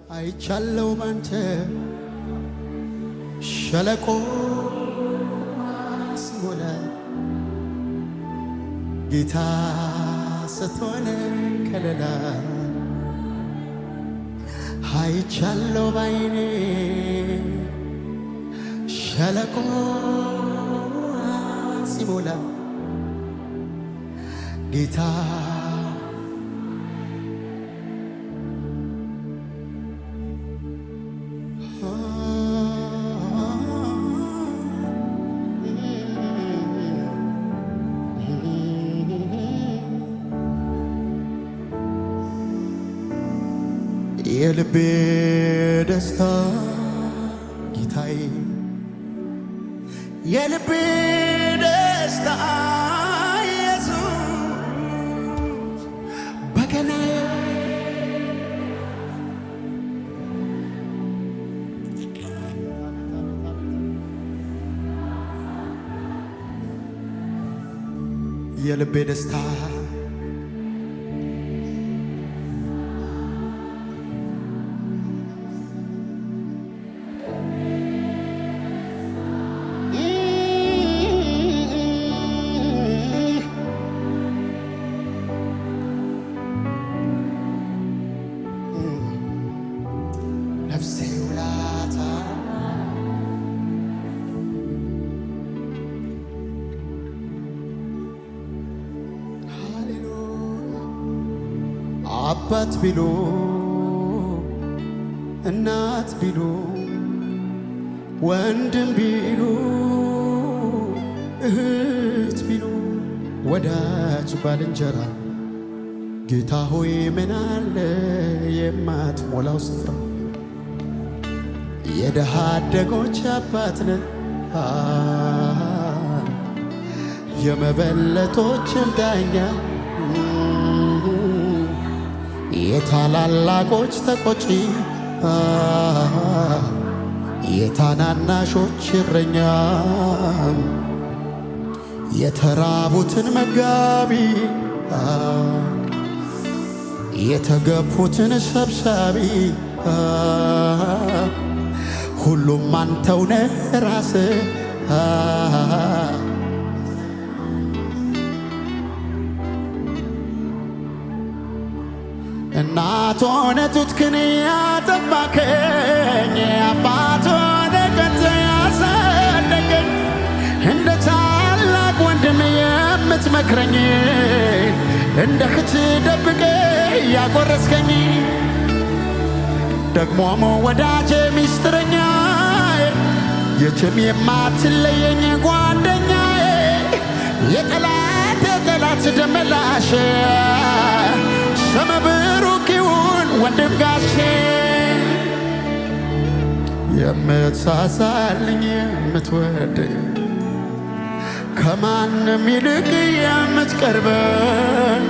አይቻለው ባንተ ሸለቆ ሲሞላ ጌታ ስትሆነ ከለላ አይቻለው ባይኔ ሸለቆ ሲሞላ ጌታ። የልቤ ደስታ ጌታዬ፣ የልቤ ደስታ ኢየሱስ፣ በገናዬ። የልቤ ደስታ። ነፍሴ ውላታ። ሃሌሉያ። አባት ቢሉ፣ እናት ቢሉ፣ ወንድም ቢሉ፣ እህት ቢሉ፣ ወዳጅ ባልንጀራ፣ ጌታ ሆይ ምን አለ የማትሞላው ስፍራ? የድሃ አደጎች አባት ነህ፣ የመበለቶችም ዳኛ፣ የታላላቆች ተቆጪ፣ የታናናሾች እረኛ፣ የተራቡትን መጋቢ፣ የተገፉትን ሰብሳቢ፣ ሁሉም አንተው ነህ ራስ። እናት ሆነ ጡትክን ያጠባከኝ፣ አባት ሆነ ቀጥ ያሳደገኝ፣ እንደ ታላቅ ወንድም የምትመክረኝ፣ እንደ እህት ደብቀ ያጎረስከኝ፣ ደግሞም ወዳጄ ሚስጥረኛዬ፣ የትም የማትለየኝ ጓደኛዬ፣ የጠላት የጠላት ደመላሽ፣ ስም ብሩክ ይሁን ወንድም ጋሼ። የምትሳሳልኝ፣ የምትወደኝ፣ ከማንም ይልቅ የምትቀርበኝ፣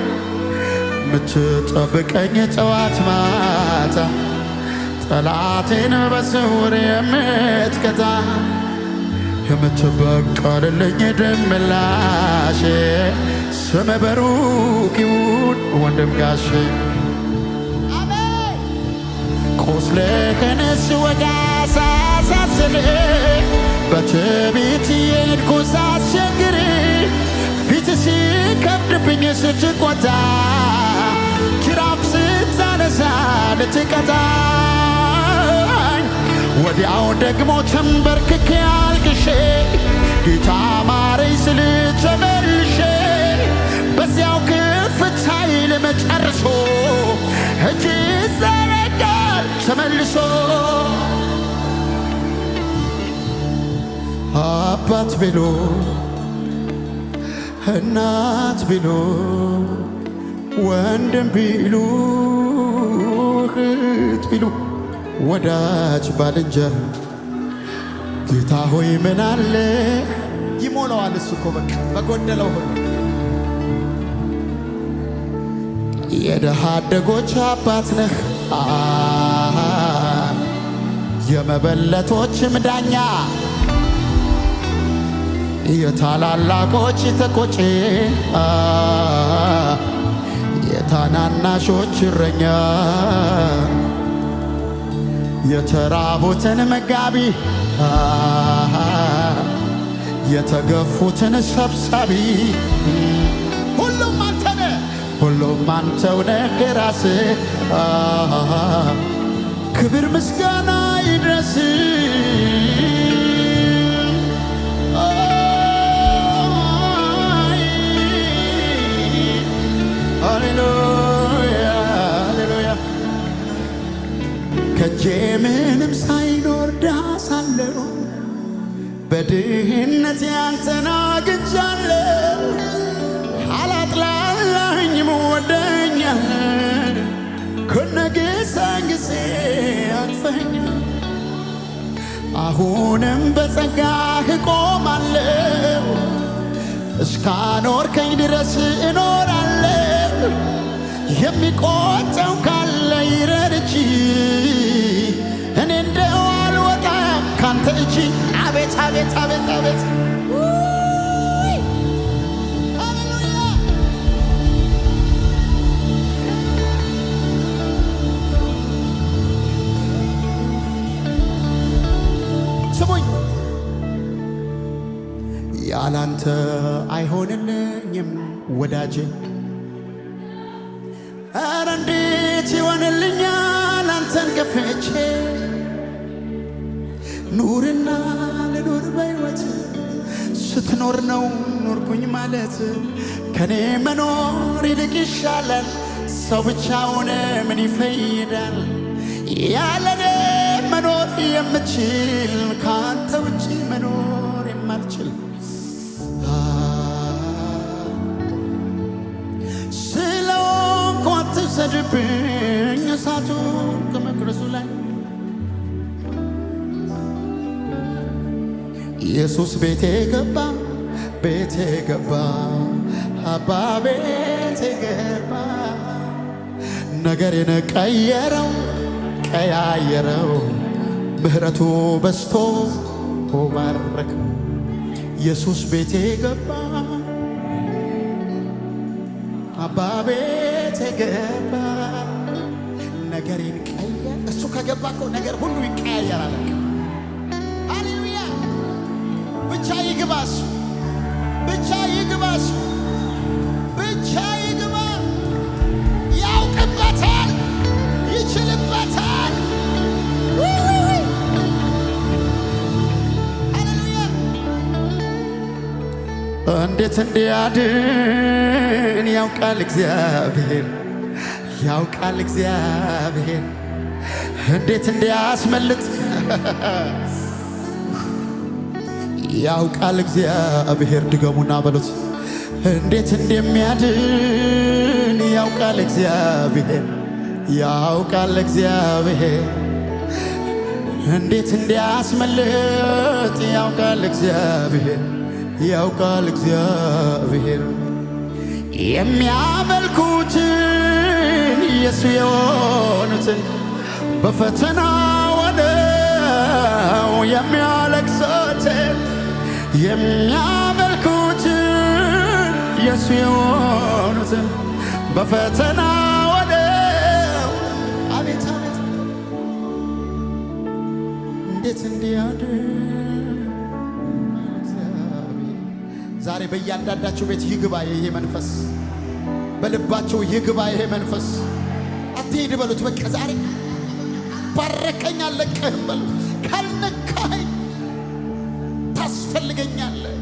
የምትጠብቀኝ ጠዋት ማታ፣ ጠላቴን በስውር የምትቀጣ፣ የምትበቀልልኝ ድምላሼ፣ ስም ብሩክ ይሁን ወንድም ጋሼ። ቁስልህን ስወጋ ሳሳስል፣ በትዕቢት የሄድኩ ሳስቸግር፣ ፊት ሲከብድብኝ ስትቆጣ፣ ጅራፍ ስታነሳ ልትቀጣኝ፣ ወዲያው ደግሞ ተንበርክኬ አልቅሼ ጌታ ማረኝ ስል ተመልሼ፣ በዚያው ክፍት ኃይል መጨርሶ እጅ ይዘረጋል ተመልሶ። አባት ቢሉ፣ እናት ቢሉ፣ ወንድም ቢሉ፣ እህት ቢሉ፣ ወዳጅ ባልንጀራ፣ ጌታ ሆይ ምን አለ? ይሞላዋል። እሱ እኮ በቃ በጎደለው ሁሉ። የድሃ አደጎች አባት ነህ፣ የመበለቶችም ዳኛ፣ የታላላቆች ተቆጪ፣ የታናናሾች እረኛ። የተራቡትን መጋቢ፣ የተገፉትን ሰብሳቢ፣ ሁሉም አንተ ነህ። ሁሉም አንተው ነህ ራስህ። ክብር ምስጋና ይድረስ። ሃሌሉያ ሃሌሉያ። ከጄ ምንም ሳይኖር ድሃ ሳለሁ በድህነት ያንተን አግኝቻለሁ። አላጥላላኸኝም ወደኛል፣ ከነጌሳን ጊዜ አቅፈኸኛል። አሁንም በጸጋህ እቆማለሁ፣ እስካኖርከኝ ድረስ እኖራለሁ። የሚቆጨው ካለ ይረድ እንጂ እኔ እንደው አልወጣም ካንተ እጅ። አቤት አቤት አቤት አቤት! ሃሌሉያ። ስሙኝ፣ ያላንተ አይሆንልኝም ወዳጄ፣ ኧረ እንዴት ይሆንልኛል አንተን ገፍቼ? ኑርና ልኑር በሕይወት፣ ስትኖር ነው ኖርኩኝ ማለት። ከኔ መኖር ይልቅ ይሻላል፣ ሰው ብቻውን ምን ይፈይዳል? ያለኔ መኖር የምችል፣ ከአንተ ውጭ መኖር የማልችል ስለሆንኩ አትውሰድብኝ እሳቱን ከመቅደሱ ላይ። ኢየሱስ ቤቴ ገባ፣ ቤቴ ገባ፣ አባ ቤቴ ገባ፣ ነገሬን ቀየረው፣ ቀያየረው፣ ምህረቱ በዝቶ ባረከ። ኢየሱስ ቤቴ ገባ፣ አባ ቤቴ ገባ፣ ነገሬን ቀየረ። እሱ ከገባ እኮ ነገር ሁሉ ይቀያየራል። ሃሌሉያ። ብቻ ይግባ እሱ፣ ብቻ ይግባ እሱ፣ ብቻ ይግባ። ያውቅበታል፣ ይችልበታል። ውይ! ሃሌሉያ። እንዴት እንዲያድን ያውቃል እግዚአብሔር፣ ያውቃል እግዚአብሔር፣ እንዴት እንዲያስመልጥ ያውቃል እግዚአብሔር። ድገሙና በሉት፣ እንዴት እንደሚያድን ያውቃል እግዚአብሔር፣ ያውቃል እግዚአብሔር፣ እንዴት እንዲያስመልጥ ያውቃል እግዚአብሔር፣ ያውቃል እግዚአብሔር። የሚያመልኩትን፣ የሱ የሆኑትን፣ በፈተና ሆነው የሚያለቅሱትን፣ የሚያመልኩትን፣ የሱ የሆኑትን፣ በፈተና ሆነው አቤት አቤት፣ እንዴት እንዲያድን እግዚአብሔር። ዛሬ በእያንዳንዳችሁ ቤት ይግባ ይሄ መንፈስ፣ በልባቸው ይግባ ይሄ መንፈስ። አትሂድ በሉት። በቃ ዛሬ ባረከኝ አልለቅህም በሉት። ካልነካኸኝ ታስፈልገኛለህ።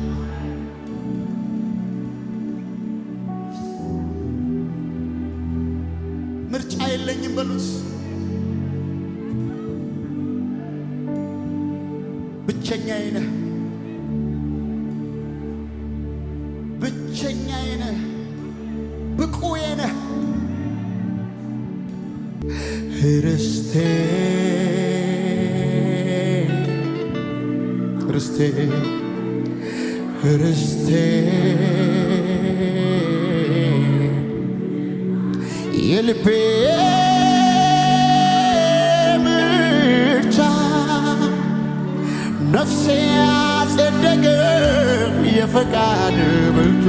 ምርጫ የለኝም በሉት። ብቸኛዬ ነህ፣ ብቸኛዬ ነህ፣ ብቁዬ ነህ። ርስቴ ርስቴ ርስቴ የልቤ ምርጫ፣ ነፍሴ ያጸደቀ የፈቃድ ብልጫ፣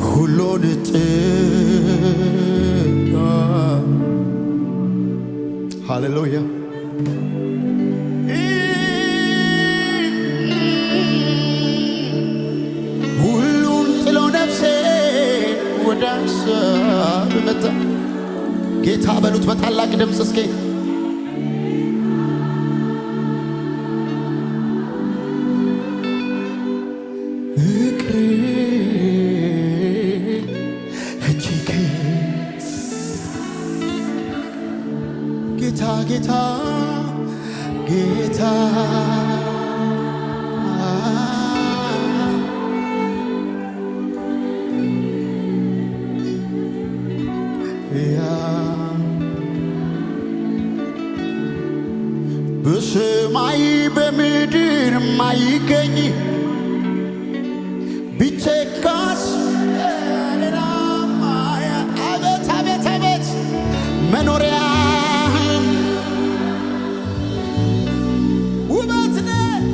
ሁሉን ጥላ ሃሌሉያ። ሁሉን ጥሎ ነፍሴ ወደ ሀሳብ መጣ። ጌታ በሉት በታላቅ ድምፅ እስኪ። ፍቅር እጅግ ጌታ ጌታ ጌታ ያ በሰማይ በምድር ማይገኝ ቢቸካስ አቤት አቤት አቤት መኖሪያ ውበት ነህ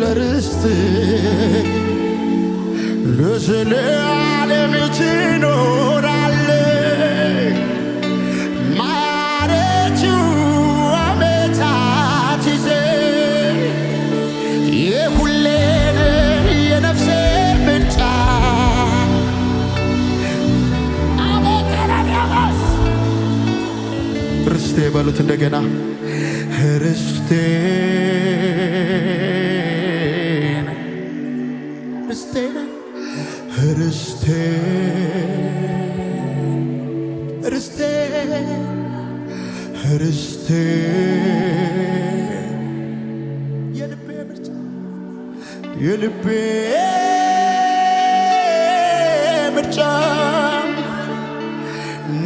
ለርስት ለዘለዓለም ትኖራለህ። ማረቹ ዓመታት ይዘህ የሁሌን የነፍሴ ምርጫ አቤት ረዲያኖስ ርስቴ በሉት እንደገና ርስቴ ርስቴ ርስቴ ርስቴ ርስቴ የልቤ ምርጫ የልቤ ምርጫ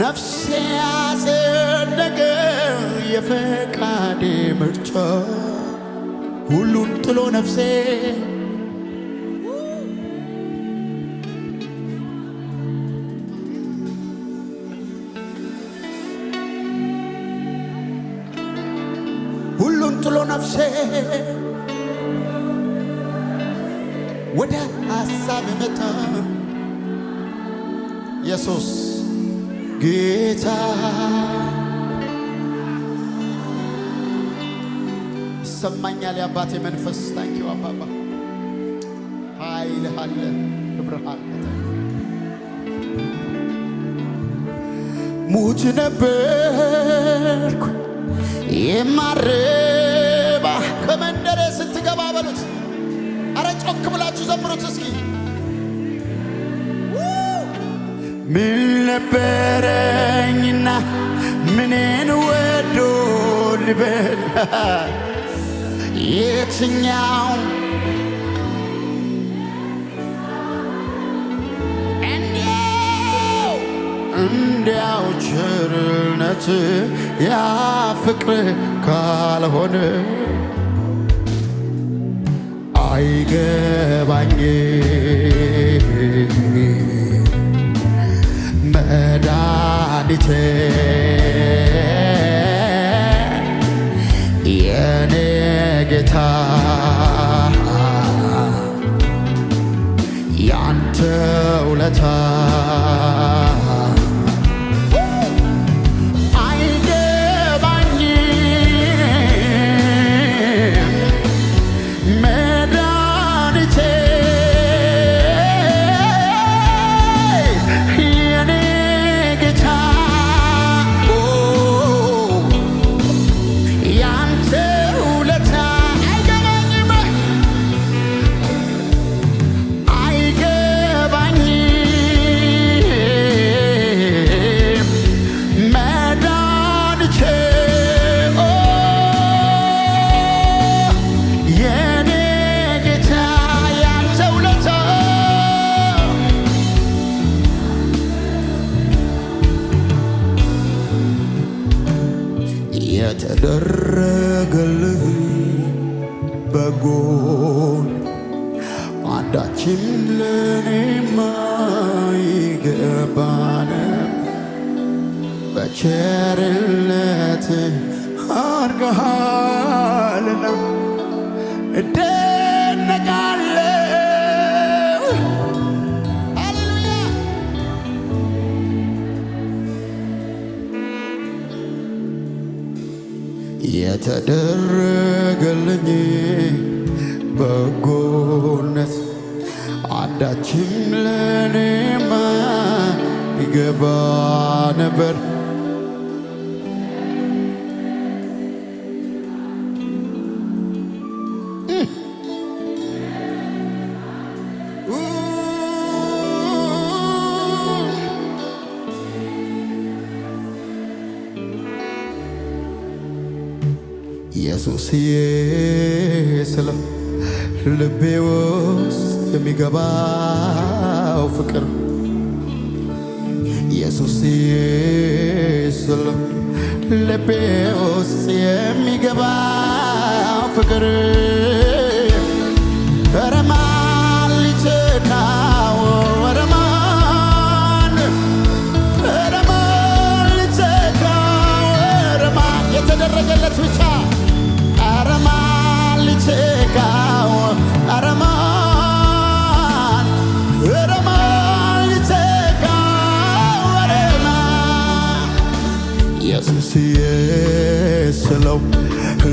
ነፍሴ ያጸደቀ የፈቃዴ ምርጫ ሁሉን ጥሎ ነፍሴ ሁሉን ጥሎ ነፍሴ ወደ ሐሳብ መጣ። ኢየሱስ ጌታ ይሰማኛል። የአባቴ መንፈስ thank you አባባ፣ ኃይልህ አለ፣ ክብርህ አለ። ሙት ነበርኩ የማረባ ከመንደሬ ስትገባ በሉት። አረ ጮክ ብላችሁ ዘምሩት እስኪ። ምን ነበረኝና ምንን ወዶ ልበል የትኛው እንዲያው እንዲያው ቸርነት ያ ፍቅር ካልሆነ አይገባኝ መድኃኒቴ የኔ ጌታ ያንተ ውለታ አይገባኝም መድኃኒቴ የኔ ጌታ ያንተ ውለታ አይገባኝም አይገባኝም መድኃኒቴ የኔ ጌታ ያንተ ውለታ የተደረገልህ በጎን አንዳችም ለኔማ ይገባንም በቸርነት አድርገሃልና እደነቃለሁ። ሃሌሉያ። የተደረገልኝ በጎነት አንዳችም ለኔማ ይገባ ነበር። ኢየሱስዬ ስለው ልቤ ውስጥ የሚገባው ፍቅር፣ ኢየሱስዬ ስለው ልቤ ውስጥ የሚገባው ፍቅር፣ ኧረ ማን ሊተካው? ኧረ ማን? ኧረ ማን ሊተካው? ኧረ ማን? የተደረገለት ብቻ። ኧረ ማን ሊተካው? ኧረ ማን? ኧረ ማን ሊተካው? ኧረ ማን? ኢየሱስዬ ስለው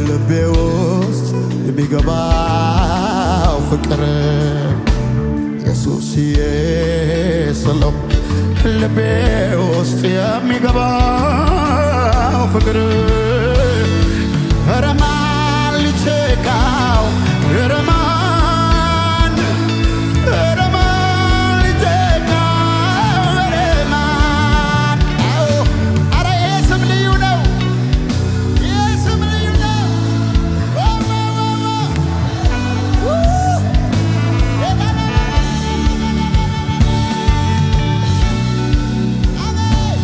ልቤ ውስጥ የሚገባው ፍቅር፣ ኢየሱስዬ ስለው ልቤ ውስጥ የሚገባው ፍቅር፣ ኧረ ማን ሊተካው? ኧረ ማን? ኧረ ማን ሊተካው? ኧረ ማን? አዎ፣ ኧረ ይሄ ስም ልዩ ነው። ይሄ ስም ልዩ ነው። ዋ ዋ ዋ ዋ! ው! አሜን።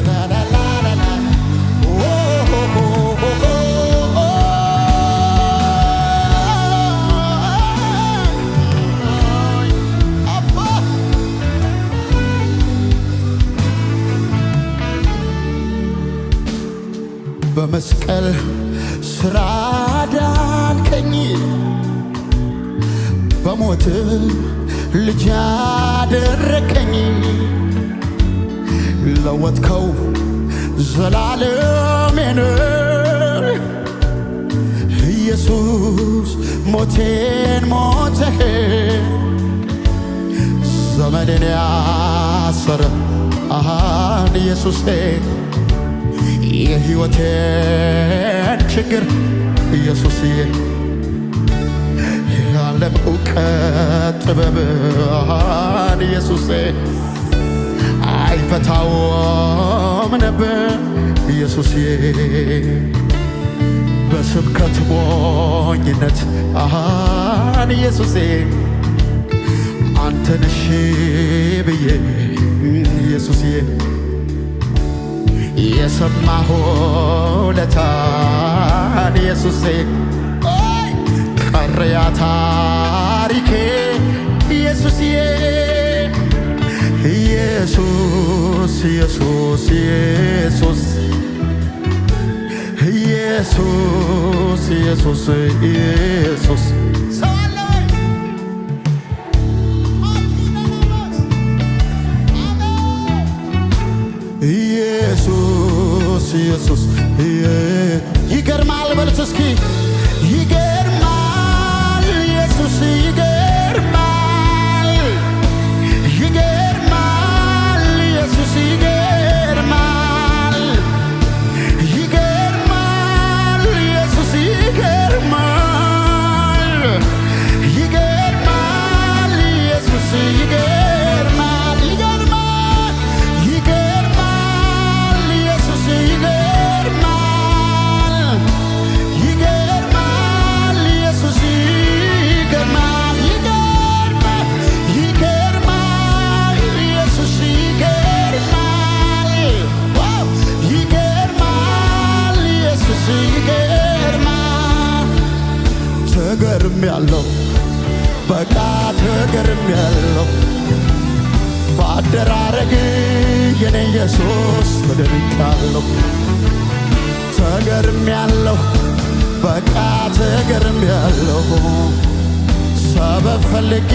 ላላላላላ ኦ ኦ ኦ ኦ። አባ። በመስቀል ስራ ዳንከኝ፣ በሞት ልጅ ያደረከኝ፣ ለወጥከው ዘላለሜን፣ ኢየሱስ ሞቴን ሞተህ፣ ዘመኔን ያሰረ አሃን ኢየሱሴ፣ የሕይወቴን ችግር ኢየሱስዬ፣ የዓለም እውቀት ጥበብ አሃን ኢየሱሴ አይፈታውም ነበር ኢየሱስዬ። በስብከት ሞኝነት አሃን ኢየሱሴ አንተን እሺ ብዬ ኢየሱስዬ፣ የሰማሁ ለታን ኢየሱሴ ቀረያ ታሪኬ ኢየሱስዬ። ኢየሱስ፣ ኢየሱስ፣ ኢየሱስ፣ ኢየሱስ፣ ኢየሱስ፣ ኢየሱስ። ሰው አለ ወይ? አኪናናስ። አሜን። ኢየሱስ፣ ኢየሱስ። ይገርማል በሉት እስኪ። ይገርማል ኢየሱስ፣ ይገርማል፣ ይገርማል ኢየሱስ፣ ይገርማል፣ ይገርማል ኢየሱስ፣ ይገርማል፣ ይገርማል ኢየሱስ፣ ይገርማል፣ ይገርማል፣ ይገርማል ኢየሱስ፣ ይገርማል፣ ይገርማል ኢየሱስ፣ ይገርማል፣ ይገርማል፣ ይገርማል ኢየሱስ፣ ይገርማል፣ wow! ይገርማል ኢየሱስ፣ ይገርማል። ተገርሜያለሁ፣ በቃ ተገርሜያለሁ በአደራረግ የኔ ኢየሱስ፣ ተደንቄያለሁ። ተገርሜያለሁ፣ በቃ ተገርሜያለሁ፣ ሰበብ ፈልጌ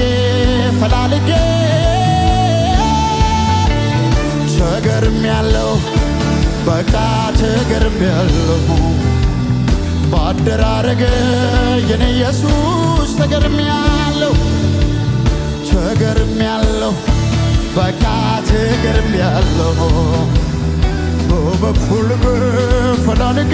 ፈላልጌ። ተገርሜያለሁ። በቃ ተገርሜያለሁ ባደራረገ የኔ ኢየሱስ ተገርሜያለሁ ተገርሜያለሁ በቃ ተገርሜያለሁ በበኩል ፈላልጌ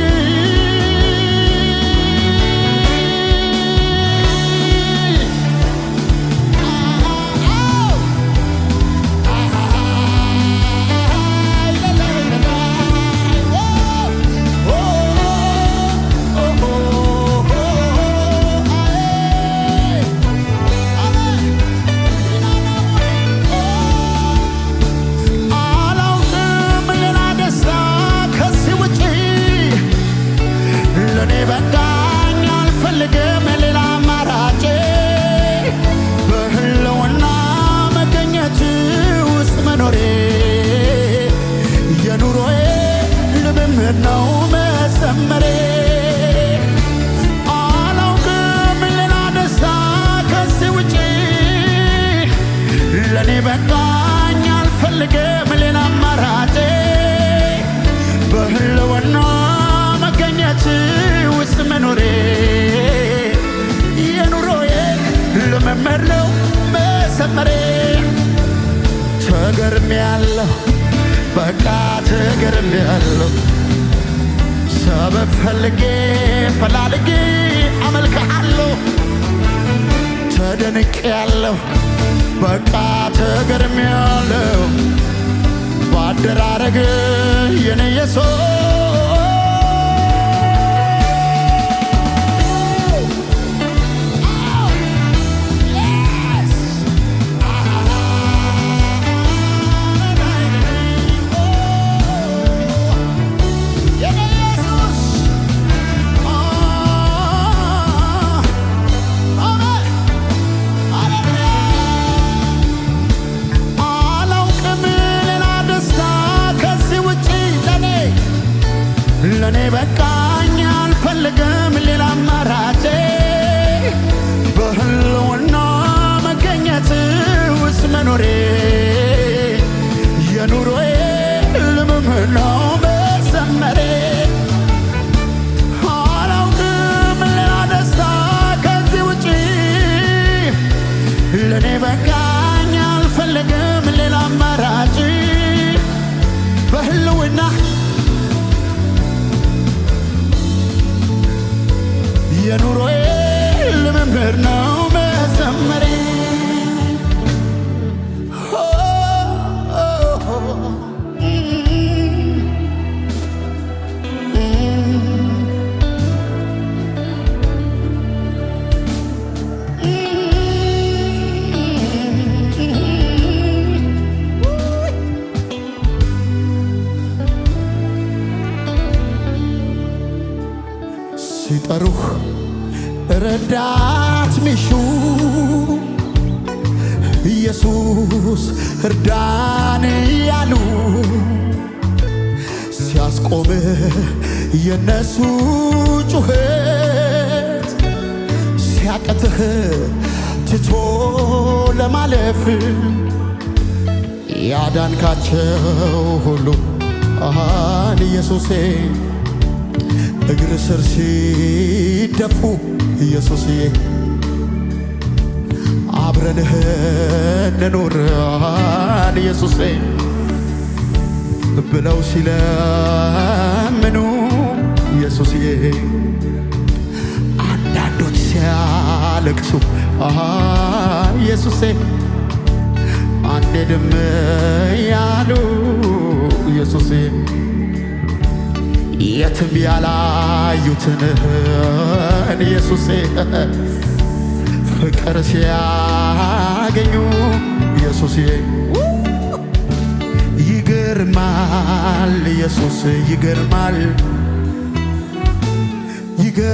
አላውቅም ሌላ ደስታ ከዚህ ውጪ ለእኔ በቃኝ አልፈልግም ሌላ አማራጭ በህልውና መገኘት ውስጥ መኖሬ የኑሮዬ ልምምድ ነው መዘመሬ። አላውቅም ሌላ ደስታ ከዚህ ውጪ ለእኔ በቃኝ አልፈልግም ሌላ አማራጭ በህልውና መገኘት ውስጥ መኖሬ የኑሮዬ ልምምድ ነው መዘመሬ። ተገርሜያለሁ በቃ ተገርሜያለሁ ሰበብ ፈልጌ ፈላልጌ አመልክሃለሁ ተደንቄያለሁ በቃ ተገርሜያለሁ ባደራረግ የኔ ኢየሱስ። የኔ ኢየሱስ አሜን ሃሌሉያ። አላውቅም ሌላ ደስታ ከዚህ ውጪ ለኔ ለኔ በቃኝ አልፈልግም ሌላ አማራጭ በህልውና መገኘት ውስጥ መኖሬ የኑሮዬ ልምምድ ነው መዘመሬ። አላውቅም ሌላ ደስታ ከዚህ ውጪ ለእኔ በቃኝ አልፈልግም ሌላ አማራጭ በህልውና የኑሮዬ ልምምድ ነው መዘመሬ። ሲጠሩህ ረዳት ሚሹ ኢየሱስ እርዳን ያሉ ሲያስቆምህ የነሱ ጩኸት ሲያቅትህ ትቶ ለማለፍ ያዳንካቸው ሁሉ አሃን ኢየሱሴ እግር ስር ሲደፉ ኢየሱስዬ አብረንህ እንኑር አሃን ኢየሱሴ ብለው ሲለምኑ ኢየሱስዬ አንዳንዶች ሲያለቅሱ አሃ ኢየሱሴ አንሄድም ያሉ ኢየሱሴ የትም ያላዩትን ኢየሱሴ ፍቅር ሲያገኙ ኢየሱሴ ይገርማል ኢየሱስ ይገርማል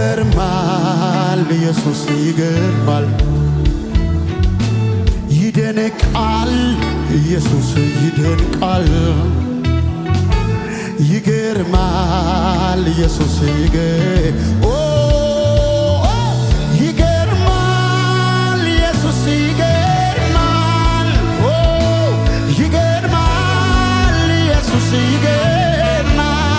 ይገርማል ኢየሱስ ይገርማል ይደንቃል ኢየሱስ ይደንቃል ይገርማል ኢየሱስ ኦ ይገርማል ኢየሱስ ይገርማል ኦ ይገርማል ኢየሱስ ይገርማል።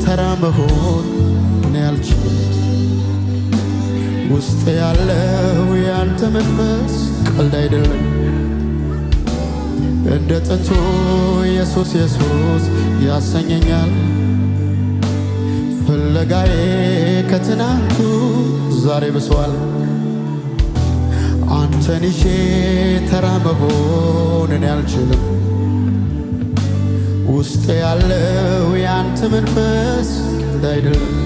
ተራ መሆን እኔ አልችልም። ውስጥ ያለው ያንተ መንፈስ ቀልድ አይደለም። እንደ ጥንቱ ኢየሱስ ኢየሱስ ያሰኘኛል። ፍለጋዬ ከትናንቱ ዛሬ ብሷል። አንተን ይዤ ተራ መሆን እኔ አልችልም። ውስጥ ያለው ያንተ መንፈስ ቀልድ አይደለም።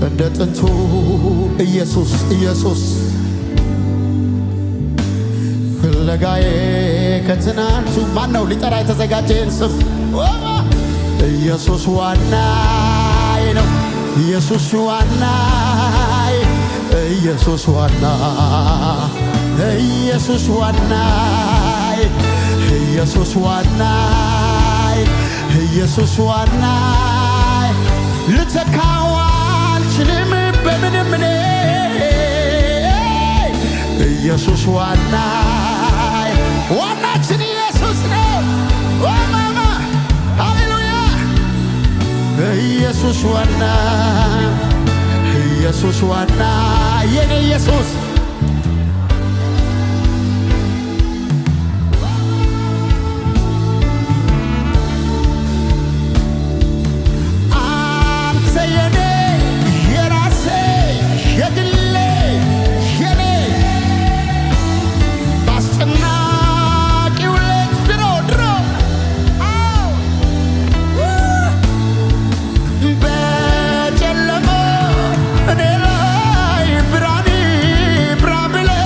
እንደ ጥንቱ ኢየሱስ ኢየሱስ ፍለጋዬ ከትናንቱ። ማን ነው ሊጠራ የተዘጋጀ ይህን ስም? ኢየሱስ ዋናዬ ነው። ኢየሱስ ዋናዬ፣ ኢየሱስ ዋና፣ ኢየሱስ ዋናዬ፣ ኢየሱስ ዋናዬ፣ ኢየሱስ ዋናዬ። ልተካው አልችልም በምንም እኔ። ኢየሱስ ዋናዬ፣ ዋናችን ኢየሱስ ነው። ማማ ሃሌሉያ። ኢየሱስ ዋና፣ ኢየሱስ ዋና፣ የኔ ኢየሱስ። አንተ የኔ፣ የራሴ፣ የግሌ፣ የኔ። በአስጨናቂው ሌት ድሮ ድሮ፣ አዎ፣ በጨለማ እኔ ላይ ብርሃን ይብራ ብለህ፣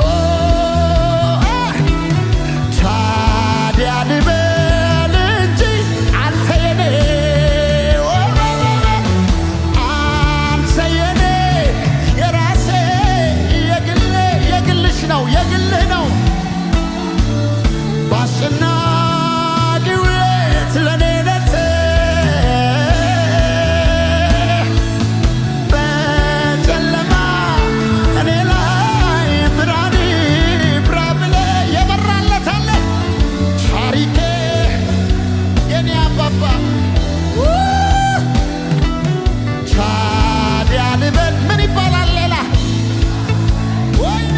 ኦ፣ ታዲያ ልበል እንጂ አንተ የኔ፣ አንተ የኔ፣ የራሴ፣ የግሌ። የግልሽ ነው፣ የግልህ ነው። በአስጨናቂው ሌት ለእኔ ነፍሴ በጨለማ እኔ ላይ ብርሃን ይብራ ብለህ የበራለት አለ። ታሪኬ የኔ አባባ። ታዲያ ልበል፣ ምን ይባላል ሌላ? ወይኔ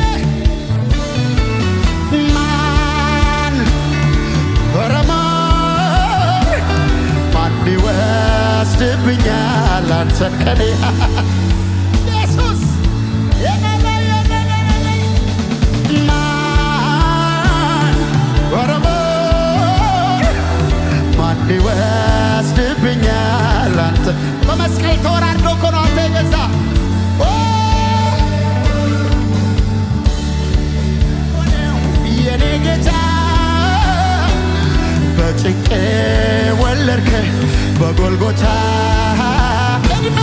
ማን፣ ኧረ ማን፣ ማን ይወስድብኛል አንተን ከኔ ኢየሱስ? የኔ የኔ ማን፣ ኧረ ማን፣ ማን ይወስድብኛል አንተ? በመስቀል ተወራርዶ እኮ ነው አንተ የገዛ። ኦ፣ የኔ ጌታ፣ በጭንቄ ወለድከ በጎልጎታ እድሜ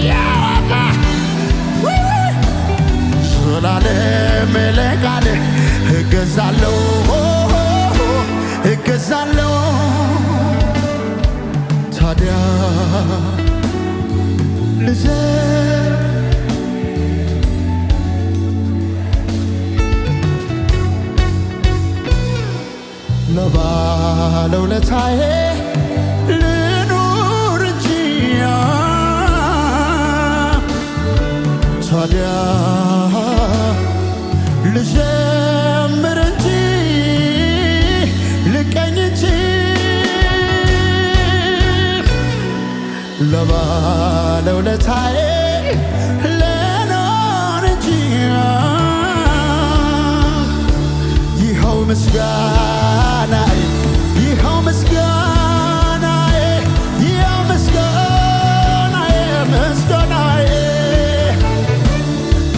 ያወጣ ዘላለም ለቃል እገዛለሁ፣ እገዛለሁ። ታዲያ ልዘ ለባለውለታዬ ልኑር እንጂ፣ ታዲያ ልዘምር እንጂ፣ ልቀኝ እንጂ። ለባለውለታዬ ልኖር እንጂ። ይኸው ምስጋናዬ፣ ይኸው ምስጋናዬ፣ ይኸው ምስጋናዬ፣ ምስጋናዬ።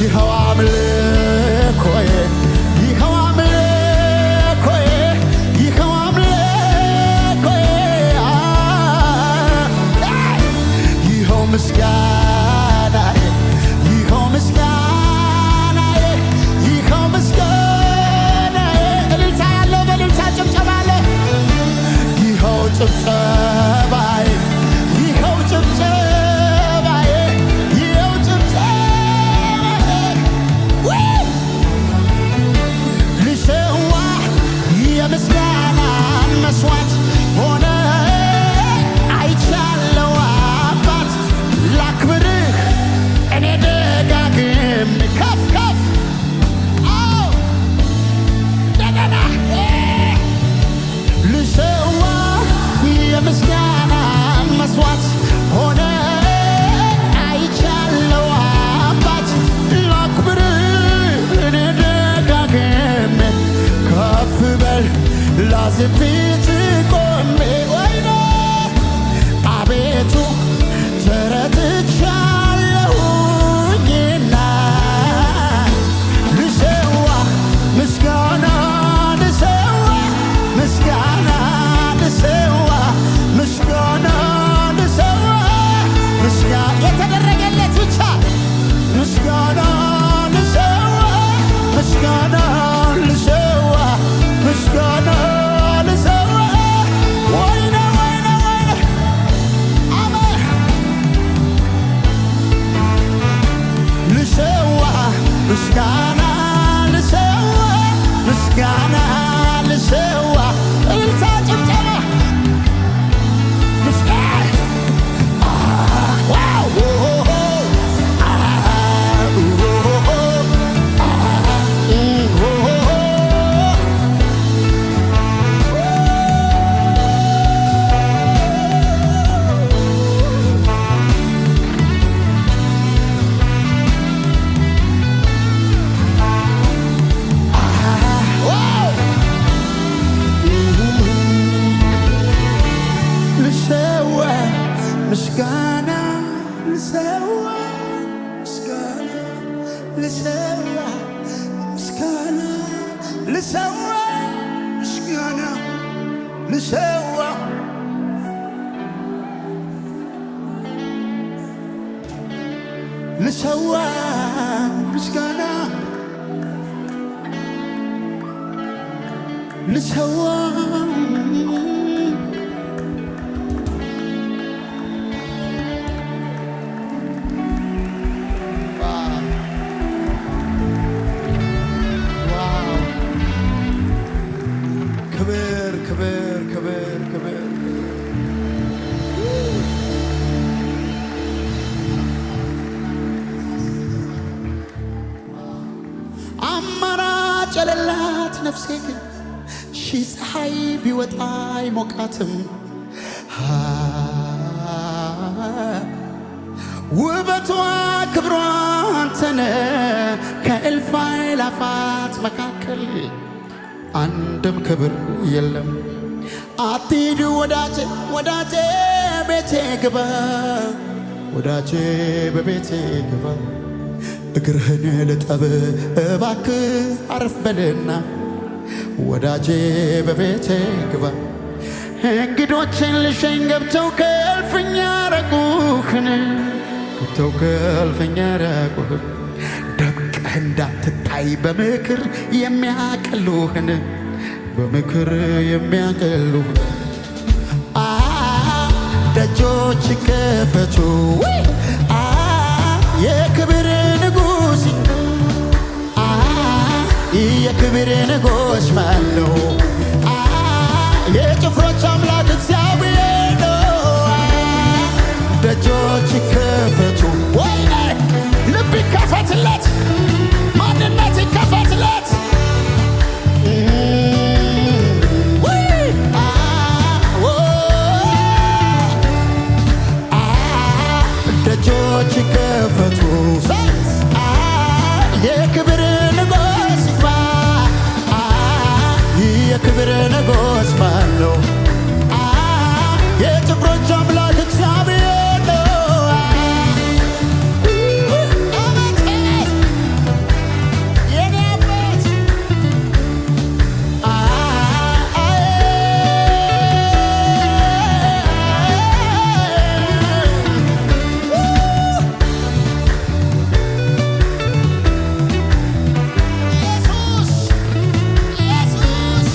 ይኸው አምልኮዬ፣ ይኸው አምልኮዬ፣ ይኸው አምልኮዬ፣ ይኸው ምስጋናዬ፣ ይኸው ምስጋናዬ፣ ይኸው ምስጋናዬ። እልልታ ያለው። ባዜብ ፊት ቆሜ ወይኔ አቤቱ ተረትቻለሁኝና ልሰዋ ምስጋና ልሰዋ ምስጋና ልሰዋ ምስጋና ልሰዋ ምስጋና የተደረገለት ብቻ ምስጋና ልሰዋ ምስጋና ልሰዋ ምስጋና ልሰዋ ወይኔ ወይኔ ወይኔ አሜን ልሰዋ ምስጋና ልሰዋ ምስጋና ልሰዋ እልልታ ጭብጨባ ምስጋና wow wow ልሰዋ ምስጋና ልሰዋ ምስጋና ልሰዋ ምስጋና ልሰዋ ምስጋና ልሰዋ ልሰዋ ምስጋና ልሰዋ። Wow! ክብር ክብር ክብር ክብር። አማራጭ የሌላት ነፍሴ ግን ሺህ ፀሐይ ቢወጣ አይሞቃትም። ውበቷ ክብሯ አንተነ ከእልፍ አእላፋት መካከል አንድም ክብር የለም። አትሂድ ወዳጄ ወዳጄ ቤቴ ግባ ወዳጄ በቤቴ ግባ እግርህን ልጠብ እባክህ አረፍ በልና ወዳጄ በቤቴ ግባ። እንግዶችን ልሸኝ ገብተው ከእልፍኝ ያረቁህን ገብተው ከእልፍኝ ያረቁህን ደምቀህ እንዳትታይ በምክር የሚያቀሉህን በምክር የሚያቀሉህን አ ደጆች ከፈቱ አ የክብር ንጉሥ አ የክብር ንጉሥ ማነው? አ የጭፍሮች አምላክ እግዚአብሔር ነው። አ ደጆች ይከፈቱ፣ ወይኔ ልብ ይከፈትለት፣ ማንነት ይከፈትለት። ውይ አ ኦ አ ደጆች ይከፈቱ፣ አ የክብር ንጉሥ ይግባ። አ የክብር ንጉሥ ማን ነው? አ የጭፍሮች አምላክ እግዚአብሔር ነው። አቤት አቤት የኔ አባት አ ኢየሱስ ኢየሱስ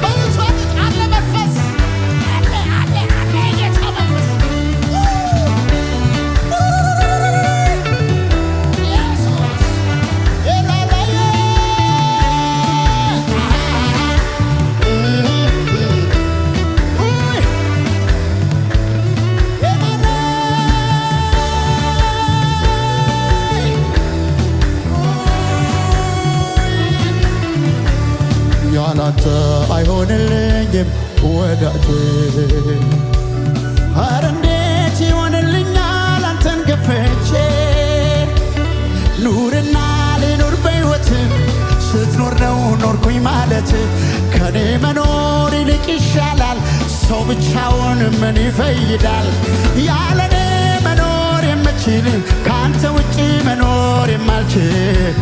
በሉት በሉት አለ መንፈስ አለ አለ አለ የጌታ መንፈስ ኢየሱስ የላላየ ውይ የላላይ ያላንተ አይሆንልኝም ወዳጄ፣ ኧረ እንዴት ይሆንልኛል አንተን ገፍቼ? ኑርና ልኑር በሕይወት ስትኖር ነው ኖርኩኝ። ሰው ብቻውን ምን ይፈይዳል? ያለኔ መኖር የምችል፣ ከአንተ ውጪ መኖር የማልችል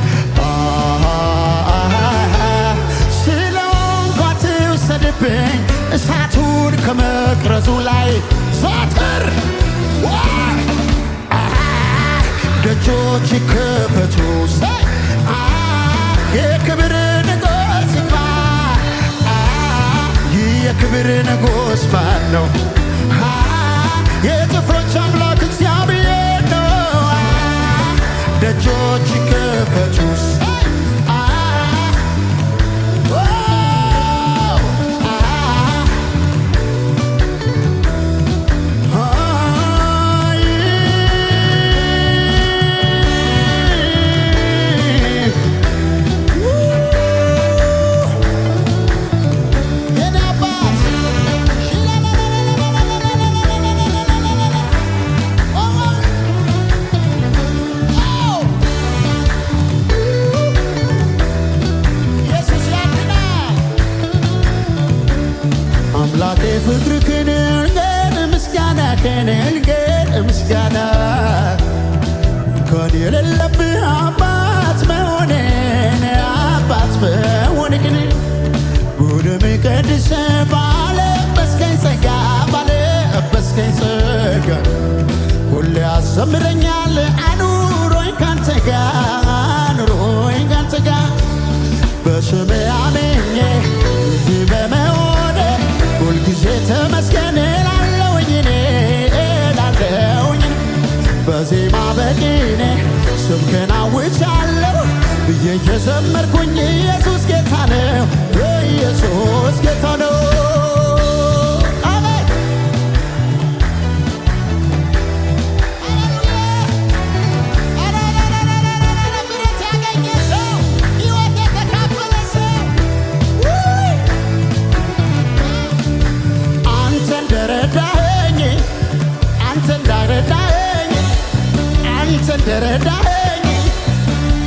ስለሆንኩ አትውሰድብኝ እሳቱን ከመቅረዙ ላይ ዘወትር። ደጆች ይከፈቱ፣ የክብር ንጉሥ ይግባ። ይህ የክብር ንጉሥ ማን ነው? የጭፍሮች አምላክ እግዚአብሔር ነው። ደጆች ይከፈቱ። የኔ አባት። ኢየሱስ ያድናል። አምላኬ፣ ፍቅርህን ልንገር፣ ምስጋናህን ልንገር፣ ምስጋና እንከን የሌለብህ አባት መሆንህን፣ አባት መሆንህን፣ በደምህ ቀድሰህ ባለበስከኝ ጸጋ፣ ባለበስከኝ ጸጋ ሁሌ ያዘምረኛል፣ አኑሮኝ ካንተ ጋር፣ አኑሮኝ ካንተ ጋር። በስምህ አምኜ እዚህ በመሆኔ ሁልጊዜ ተመስገን እላለሁኝ እኔ፣ እላለሁኝ። በዜማ በቅኔ ስምህን አውጃለሁ ብዬ እየዘመርኩኝ፣ ኢየሱስ ጌታ ነው፣ ኢየሱስ ጌታ ነው። አሜን። ምሕረት ያገኘ ሰው፣ ሕይወት የተካፈለ ሰው። አንተ እንደረዳኸኝ፣ አንተ እንዳረዳኸኝ፣ አንተ እንደረዳኸኝ፣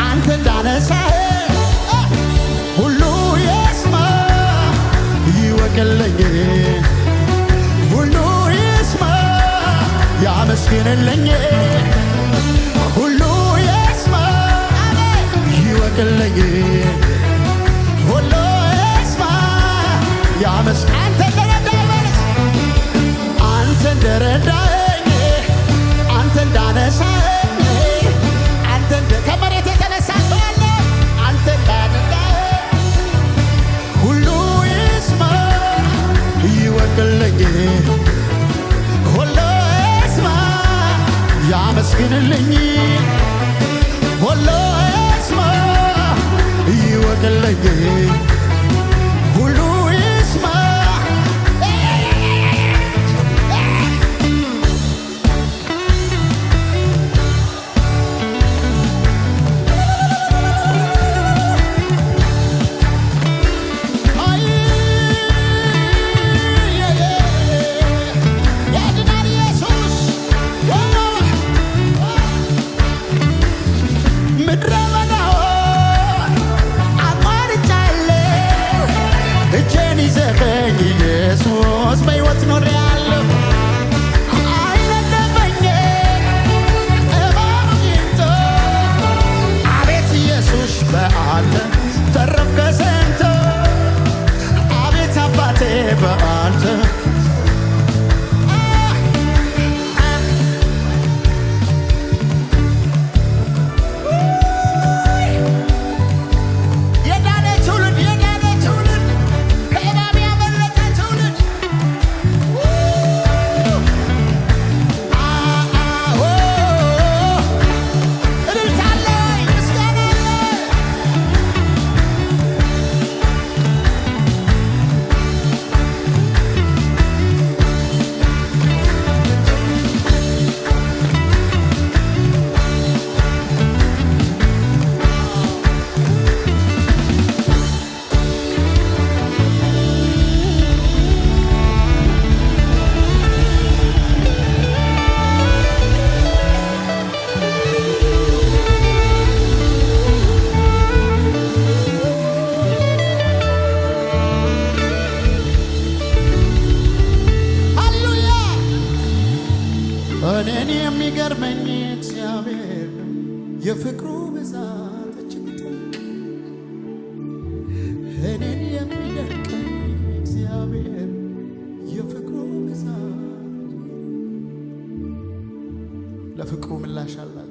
አንተ እንዳነሳኸኝ ሁሉ ይስማ ይወቅልኝ፣ ሁሉ ይስማ ያመስግንልኝ፣ ሁሉ ይስማ ይወቅልኝ፣ ሁሉ ይስማ አንተ እንደረዳኸኝ በሉት። አንተ እንደረዳኸኝ፣ አንተ እንዳነሳኸኝ፣ አንተ እንደ ከመሬት የተነሳ ሰው አለ። አንተ እንዳነሳኸኝ ሁሉ ይስማ ይወቅልኝ፣ ሁሉ ይስማ ያመስግንልኝ፣ ሁሉ ይስማ ይወቅልኝ፣ ሁሉ ይስማ። አይ። ያድናል ኢየሱስ። እኔን የሚገርመኝ እግዚአብሔር ነው፣ የፍቅሩ ብዛት እጅግ ጥልቅ። እኔን የሚደንቀኝ እግዚአብሔር የፍቅሩ ብዛት። ለፍቅሩ ምላሽ አላችሁ።